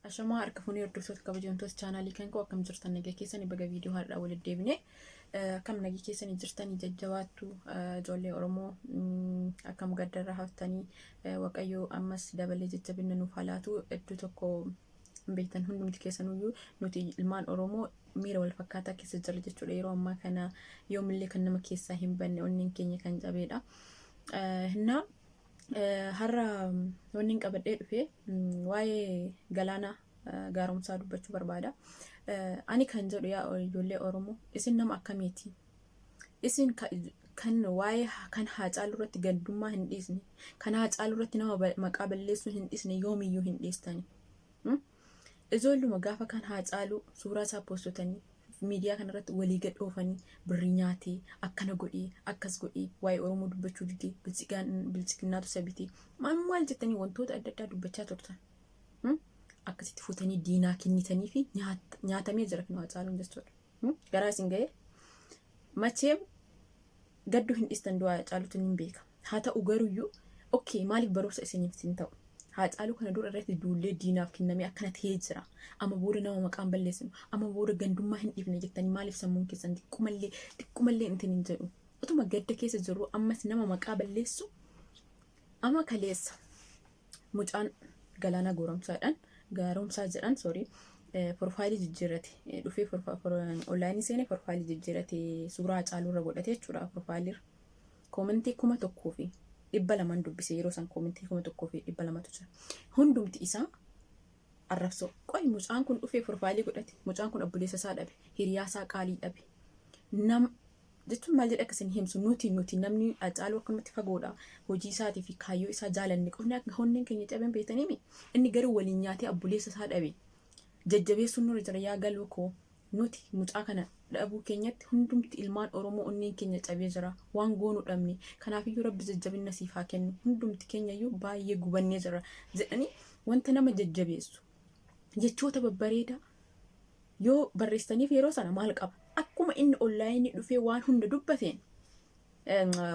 Ashamaa harka fuunee hordoftoota kabajamtoota chaanaalii kan koo, akkam jirtan? Nagaa keessanii? Baga viidiyoo har'aa walitti deebine. Akkam nagaa keessanii jirtanii? Jajjabaattu ijoollee Oromoo, akkam gaddarra haftanii? Waaqayyo ammas dabalee jajjabina nuuf haa laatu. Iddoo tokko beektan, hundumti keessanuyyuu nuti ilmaan Oromoo miira wal fakkaataa keessa jirra jechuudha. Yeroo ammaa kana yoomillee kan nama keessaa hin banne onneen keenya kan cabeedha. Innaa har'a wanni hin qabadhee dhufe waa'ee Galaana Gaaromsaa dubbachuu barbaada. Ani kan jedhu, yaa ijoollee Oromoo, isin nama akkamiiti? Isin kan waa'ee kan Haacaaluu irratti gandummaa hin dhiisne, kan Haacaaluu irratti nama maqaa balleessuu hin dhiisne, yoomiyyuu hin dhiistani. Ijoolluma gaafa kan Haacaaluu suuraa isaa postotanii miidiyaa kanarratti walii gad oofanii, birrii nyaatee akkana godhee akkas godhee, waa'ee Oromoo dubbachuu didee, biltsiginnaatu isa bitee, maal maal jettanii wantoota adda addaa dubbachaa turtan. Akkasitti fuutanii diinaa kennitanii fi nyaatamee jira kan Haacaaluun jechuudha. Garaa isin ga'ee macheem gadduu hin dhiistan, du'aa Haacaaluutu hin beeka. Haa ta'u garuyyuu, okay, maaliif barumsa isiniif hin ta'u? Haacaaluu kana dura irratti duullee diinaaf kennamee akkana ta'ee jira. Amma booda nama maqaan balleessinu, amma booda gandummaa hin dhiifne jettanii maaliif sammuun keessan xiqqumallee xiqqumallee intin hin jedhu? Utuma gadda keessa jirru ammas nama maqaa balleessu. Amma kaleessa mucaan Galaanaa Gooromsaadhaan, Gaaromsaa jedhan, sorry, profile jijjiirrate dhufee, online seenee profile jijjiirrate, suuraa Haacaaluu irra godhate jechuudha profile irra. Comment 1200 dubbise yeroo san, comment 1200tu jira. Hundumti isaa arrabsoo. Qoy, mucaan kun dhufee profile godhate. Mucaan kun obboleessa isaa dhabe. Hiriyaa isaa qaalii dhabe. Nam jechuun maal jedhe akka isin himsu, nuti namni Haacaaluu akkamatti fagoodha. Hojii isaatii fi kaayyoo isaa jaalanne qofni akka onneen keenya caben beektaniimi. Inni garuu waliin nyaatee obboleessa isaa dhabe. Jajjabeessuun nurra jira. Yaa galuu koo, nuti mucaa kana dhabuu keenyatti hundumti ilmaan Oromoo onneen keenya cabee jira. Waan goonu dhabne. Kanaafiyyuu Rabbi jajjabina siif haa kennu. Hundumti keenyayyuu baay'ee gubannee jira jedhanii wanta nama jajjabeessu jechoota babbareedaa yoo barreessaniif yeroo sana maal qaba? Akkuma inni online dhufee waan hunda dubbateen,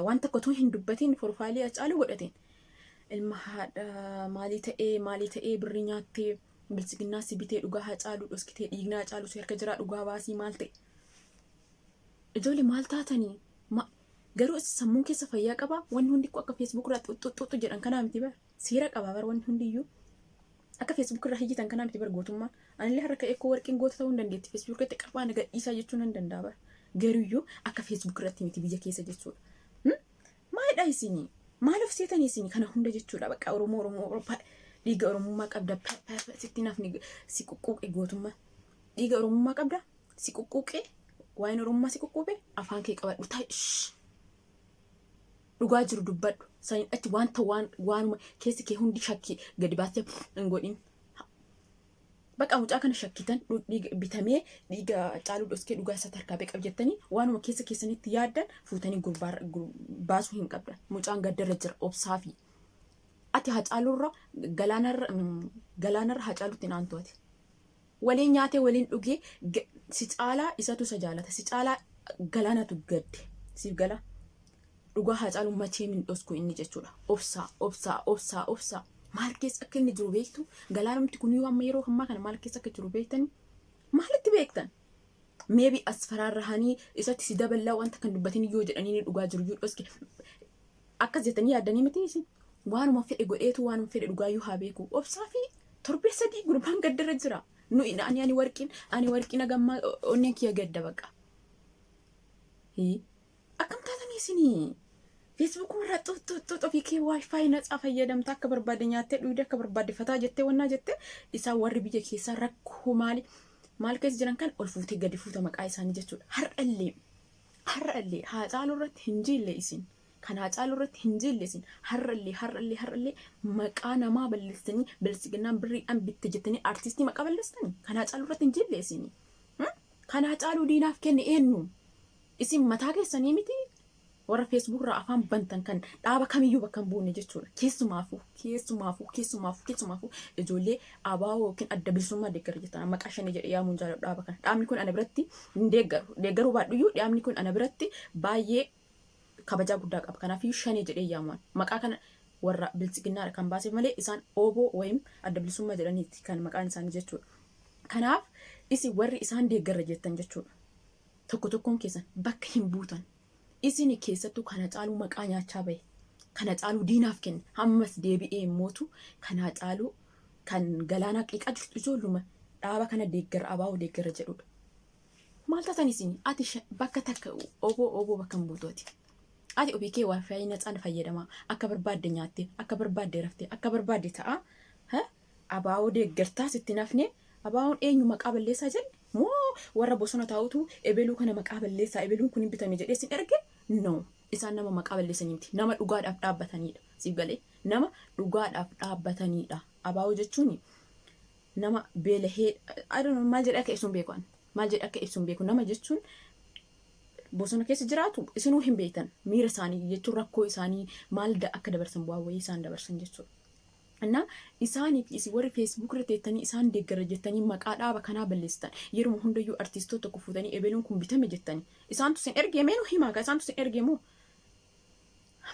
waan tokko otoo hin dubbatiin profile Haacaaluu godhateen, ilma haadha maalii ta'ee maalii ta'ee, birrii nyaattee, biltsiginnaa si bitee, dhugaa Haacaaluu dhoskitee, dhiigni Haacaaluu si harka jiraa, dhugaa baasii, maal ta'e? Ijoollee, maal taatanii? Garuu sammuun keessa fayyaa qabaa? Wanni hundi akka Facebook irraa xuxuxuxu jedhan kanaa miti bara. Seera qabaa bara wanni hundiyyuu. Akka Facebook irraa hiyyitan kanaa miti bara gootummaan. Anillee har'a ka'ee koo warqiin goota ta'uu hin dandeetti. Facebook irratti qabaa na gadhiisaa jechuun nan danda'a bara. Garuyyuu akka Facebook irratti miti biyya keessa jechuudha. Maalidha isinii? Maal of seetanii isinii kana hunda jechuudha? Bakka Oromoo, Oromoo, Oromoo, dhiiga Oromummaa qabda, sitti nafni si quqquuqe gootummaa. Dhiiga Oromummaa qabda, si quqquuqe, waa'een Oromummaa si quqquuqe, afaan kee qabadhu taa'e. Dhugaa jiru dubbadhu. Saniin achi wanta waan waanuma keessi kee hundi shakkii gadi baastee hin godhin. Bakka mucaa kana shakkitan, dhiiga bitamee, dhiiga Caaluu dhoskee, dhugaa isaa tarkaa beeqab jettanii waanuma keessa keessanitti yaaddan fuutanii gurbaa baasuu hin qabdan. Mucaan gaddarra jira, obsaa fi ati Hacaaluurra, galaanarra galaanarra Hacaalutti hin aantu ati. Waliin nyaatee waliin dhugee, si caalaa isatu isa jaalata. Si caalaa galaanatu gadde. Siif gala. Dhugaa Haacaaluu machee min dhosku inni jechuudha. Obsaa, obsaa, obsaa, obsaa. Maal keessa akka inni jiru beektu? Galaanumti kun yoo amma yeroo ammaa kana maal keessa akka jiru beektani? Maalitti beektan? Maybe as faraarrahanii isatti si daballaa wanta kan dubbatin yoo jedhanii inni dhugaa jiru yoo dhoske akkas jettanii yaaddanii miti isin. Waanuma fedhe godheetu, waanuma fedhe dhugaayyuu haa beeku. Obsaa fi torbee 3 gurbaan gaddarra jira. Nuyi ani warqiin hagammaa onneen kiyya gadda baqa. Akkam taatanii isinii? Facebookuma irraa xuxuxux ofii kee WiFi natsaa fayyadamta, akka barbaadde nyaattee dhugdee, akka barbaadde fataa jettee wannaa jettee, isaan warri biyya keessaa rakkoo maali maal keessa jiran kan ol fuutee gadi fuuta maqaa isaanii jechuudha. Har'allee har'allee Haacaaluu irratti hin jiille isin. Kan Haacaaluu irratti hin jiille isin. Har'allee har'allee har'allee maqaa namaa balleessanii, biltsiginnaan birriidhaan bitte jettanii artistii maqaa balleessitanii kan Haacaaluu irratti hin jiille isin. Kan Haacaaluu diinaaf kenne eenyu? Isin mataa keessanii miti, warra Facebook irraa afaan bantan kan dhaaba kamiyyuu bakka hin buune jechuudha. Keessumaafuu, keessumaafuu, keessumaafuu, keessumaafuu ijoollee ABO yookiin Adda Bilisummaa deeggarra jettan, maqaa shanii jedhee yaamuun jaalladhu dhaaba kana. Dhaabni kun ana biratti hin deeggaru. Deeggaruu baadhuyyuu dhaabni kun ana biratti baay'ee kabajaa guddaa qaba. Kanaafiyyuu shanee jedhee yaamuun. Maqaa kana Warra biltsiginnaadha kan baaseef malee isaan Ooboo wayim adda bilisummaa jedhaniiti kan maqaan isaanii jechuudha. Kanaaf isin warri isaan deeggarra jettan jechuudha. Tokko tokkoon keessan bakka hin buutan. Isin keessattuu kana caaluu maqaa nyaachaa bahe. Kana caaluu diinaaf kenne. Ammas deebi'ee immootu kanaa caaluu kan galaanaa qeeqaa jirtu ijoolluma dhaaba kana deeggarra abaa'oo deeggarra jedhudha. Maal taatan isin ati bakka takka oboo oboo bakka hin buutu ati. Ati ofii kee wifi natsaan fayyadamaa akka barbaadde nyaattee akka barbaadde raftee akka barbaadde ta'a. Abaa'oo deeggartaa sitti nafne abaa'oon eenyu maqaa balleessaa jedhe moo warra bosona taa'utu ebeluu kana maqaa balleessaa ebeluun kun hin bitame jedhee sin erge no isaan nama maqaa balleessanii miti nama dhugaadhaaf dhaabbataniidha siif galee nama dhugaadhaaf dhaabbataniidha abaa'oo jechuun nama beelahee I don't know maal jedhee akka ibsuun beeku ani maal jedhee akka ibsuun beeku nama jechuun bosona keessa jiraatu isinuu hin beektan miira isaanii jechuun rakkoo isaanii maal akka dabarsan bu'aa wayii isaan dabarsan jechuudha. Innaa isaanii fi isin warri Facebook irra teettanii isaan deeggarra jettanii maqaa dhaaba kanaa balleessitan yeruma hundayyuu artiistoota tokko fuutanii ebeluun kun bitame jettanii isaantu isin ergee mee nu himaa kaa isaantu isin ergee moo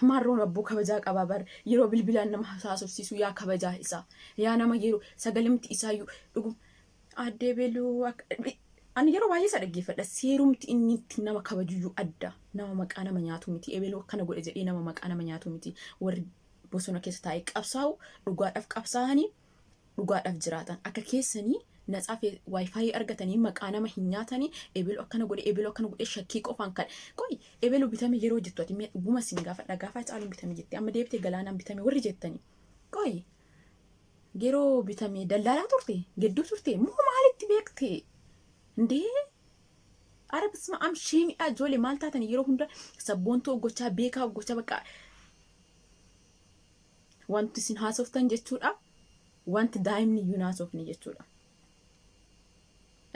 Maarroon abboo kabajaa qabaa bar yeroo bilbilaan nama haasofsiisu yaa kabajaa isaa yaa nama yeroo sagalemti isaayyuu dhugum addee beluu ani yeroo baay'ee isa dhaggeeffadha seerumti inni itti nama kabajuyyuu adda nama maqaa nama nyaatu miti ebeluu akkana godhe jedhee nama maqaa nama nyaatu miti warri bosona keessa taa'ee qabsaa'u dhugaadhaaf qabsaa'anii dhugaadhaaf jiraatan akka keessanii natsaa wifi argatanii maqaa nama hin nyaatanii ebelu akkana godhe ebelu akkana godhe shakkii qofaan kan qoy ebelu bitame yeroo jettu ati mee dhuguma sin gaafadha gaafa caaluun bitame jette amma deebitee galaanaan bitame warri jettanii qoy yeroo bitame dallaalaa turte gidduu turte moo maalitti beekte indee Ara bisma am sheemidha ijoollee maal taatan yeroo hunda sabboontuu gochaa beekaa gochaa bakka wanti isin haasoftan jechuudha. Wanti daa'imni iyyuu hin haasofne jechuudha.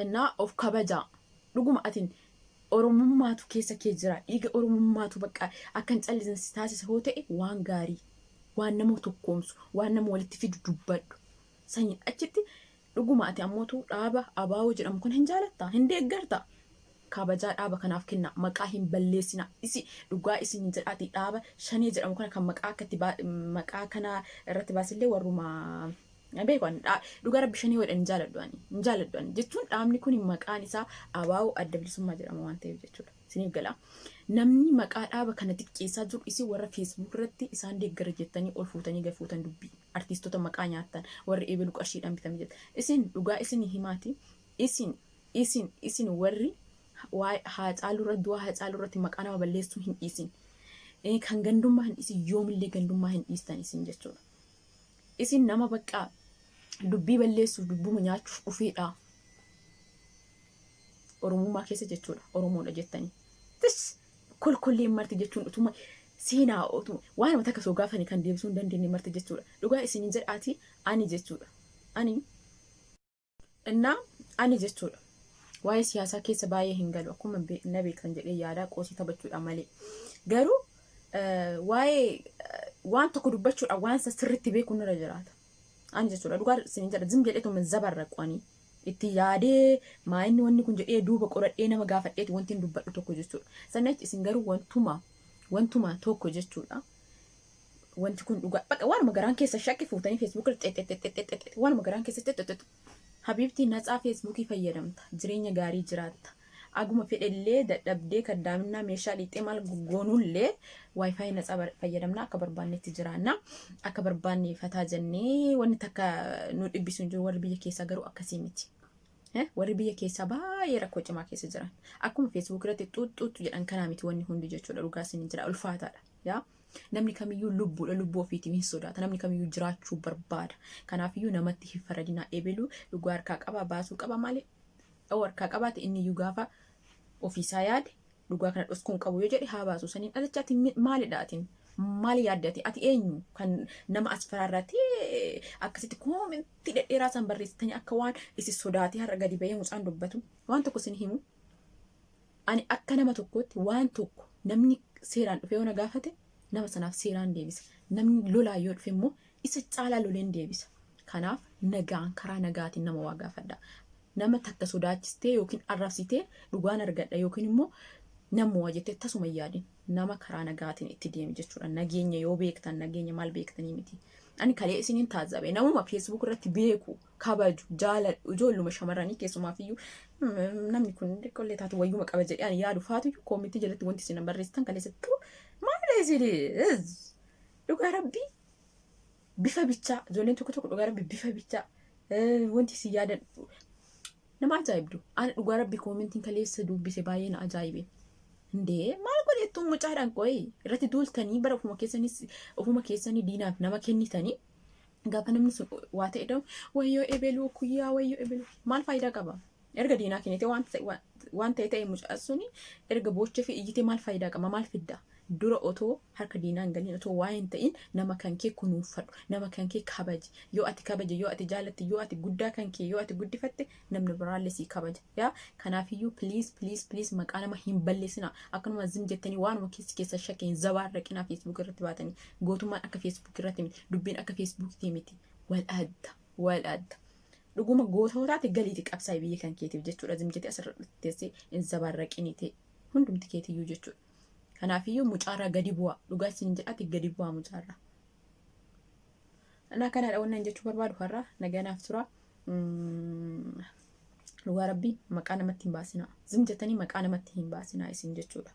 Innaa of kabajaa. Dhuguma atin Oromummaatu keessa kee jira. Dhiiga Oromummaatu bakka akka hin callisne si taasisa hoo ta'e waan gaarii, waan nama tokkoomsu, waan nama walitti fidu dubbadhu. Sanyiin achitti dhuguma ati ammootu dhaaba ABO jedhamu kana hin jaalattaa? Hin deeggartaa? Kabajaa dhaaba kanaaf kennaa. Maqaa hin balleessinaa. Isi dhugaa isin jedhaati dhaaba shanee jedhamu kana kan maqaa akka itti maqaa kana irratti baasillee warruma beeku ani dhugaa rabbi shanee godhan hin jaaladhu ani hin jaaladhu ani jechuun dhaabni kun maqaan isaa ABO adda bilisummaa jedhama waan ta'eef jechuudha. Isiniif gala. Namni maqaa dhaaba kana xiqqeessaa jiru isin warra Facebook irratti isaan deeggara jettanii ol fuutanii gad fuutan dubbii artiistota maqaa nyaattan warri ebelu qarshiidhaan bitame jettan isin dhugaa isin himaati isin Isin isin warri waa'ee Haacaaluu irratti du'a Haacaaluu irratti maqaa nama balleessuu hin dhiisin. Kan gandummaa hin dhiisin yoomillee gandummaa hin dhiistan isin jechuudha. Isin nama bakka dubbii balleessuuf dubbuma nyaachuuf dhufeedha. Oromummaa keessa jechuudha. Oromoodha jettanii. Tis kolkolleen marti jechuun utuma seenaa utuma waanuma takka soo gaafani kan deebisuu hin dandeenye marti jechuudha. Dhugaa isin hin jedhaati ani jechuudha. Ani Innaa ani jechuudha. Waa'ee siyaasaa keessa baay'ee hin galu akkuma na beektan jedhee yaadaa qoosii taphachuudha malee. Garuu waa'ee waan tokko dubbachuudha waan isa sirriitti beekuun irra jiraata. Ani jechuudha dhugaa isin jedha zim jedheetuma zabarraqu ani itti yaadee maa inni wanni kun jedhee duuba qoradhee nama gaafadheeti wanti hin dubbadhu tokko jechuudha. Sanach isin garuu wantuma wantuma tokko jechuudha. Wanti kun dhugaa bakka waanuma garaan keessa shakke fuutanii Facebook irra xexexexexexe waanuma garaan keessa xexexexe. Habiibtii natsaa Facebookii fayyadamta jireenya gaarii jiraatta aguma fedhellee dadhabdee kaddaaminaa meeshaa dhiixxee maal goonuullee wifi natsaa fayyadamna akka barbaannetti jiraanna akka barbaanne fataa jennee wanni takka nu dhibbisu hin jiru warri biyya keessaa garuu akkasii miti. Warri biyya keessaa baay'ee rakkoo cimaa keessa jiran akkuma Facebook irratti xuuxxuuxxu jedhan kanaa miti wanni hundi jechuudha dhugaa isin jira ulfaataadha yaa. Namni kamiyyuu lubbuudha lubbuu ofiitiif hin sodaata. Namni kamiyyuu jiraachuu barbaada. Kanaafiyyuu namatti hin faradinaa. Ebelu dhugaa harkaa qaba baasuu qaba malee dhawoo harkaa qabaate inni iyyuu gaafa ofiisaa yaade dhugaa kana dhoskuu hin qabu yoo jedhe haa baasu. Saniin alacha ati maalidha atin? Maali yaadde ati? Ati eenyu kan nama as faraarratee akkasitti koomentii dhedheeraa san barreessitanii akka waan isin sodaatee har'a gadi ba'ee mucaan dubbatu waan tokko isin himu. Ani akka nama tokkootti waan tokko namni seeraan dhufee yoo na gaafate nama sanaaf seeraan deebisa. Namni lolaa yoo dhufe immoo isa caalaa loleen deebisa. Kanaaf nagaan karaa nagaatiin nama waa gaafadha. Nama takka sodaachistee yookiin arrabsitee dhugaan argadha yookiin immoo Namuma jettee tasuma hin yaadin. Nama karaa nagaatiin itti deemi jechuudha. Nageenya yoo beektan, nageenya maal beektanii miti. Ani kalee isiniin taazzabe, namuma Facebook irratti beeku, kabaju, jaaladhu, ijoolluma shamarranii keessumaafiyyuu, namni kun xiqqollee taatu wayyuma qaba jedhee ani yaadu faatuyyuu koomitii jalatti wanti isin barreessitan kaleessattuu maal isin dhugaa rabbii bifa bichaa, ijoolleen tokko tokko dhugaa rabbii bifa bichaa wanti isin yaadan nama ajaa'ibdu. Ani dhugaa rabbii koomentiin kaleessa dubbise baay'ee na ajaa'ibe. Indee maal godhettu mucaadhaan qoyi irratti duultanii bara ofuma keessanii diinaaf nama kennitanii, gaafa namni sun waa ta'e dhawu, wayyoo ebeluu kuyyaa, wayyoo ebeluu, maal faayidaa qaba? Erga diinaa kennite waan ta'e ta'e, mucaa suni erga boochee fi iyyitee maal faayidaa qaba? Maal fidda? Dura otoo harka diinaa hin galin, otoo waa hin ta'in, nama kan kee kunuunfadhu, nama kan kee kabaji. Yoo ati kabaje, yoo ati jaalatte, yoo ati guddaa kan kee yoo ati guddifatte, namni biraallee sii kabaja. Yaa kanaafiyyuu please, please, please, maqaa nama hin balleessinaa. Akkanuma zim jettanii waanuma keessi keessa shakkee hin zabaarraqinaa Facebook irratti baatanii. Gootummaan akka Facebook irratti miti, dubbiin akka Facebookitii miti. Wal adda, wal adda. Dhuguma gootootaati galiiti qabsaa'e biyya kan keetiif jechuudha. Zim jettee asirra teessee hin zabaarraqinii ta'e hundumti keetiyyuu jechuudha. Kanaafiyyuu mucaarraa gadi bu'aa. Dhugaa isin jedhaati, gadi bu'aa mucaarraa. Anaa kanaadha wannan jechuu barbaadu har'a. Naganaaf tura. Dhugaa rabbii maqaa namatti hin baasinaa. Zim jettanii maqaa namatti hin baasinaa isin jechuudha.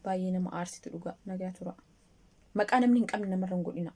Baay'ee nama aarsitu dhugaa, nagaa tura. Maqaa namni hin qabne namarra hin godhina.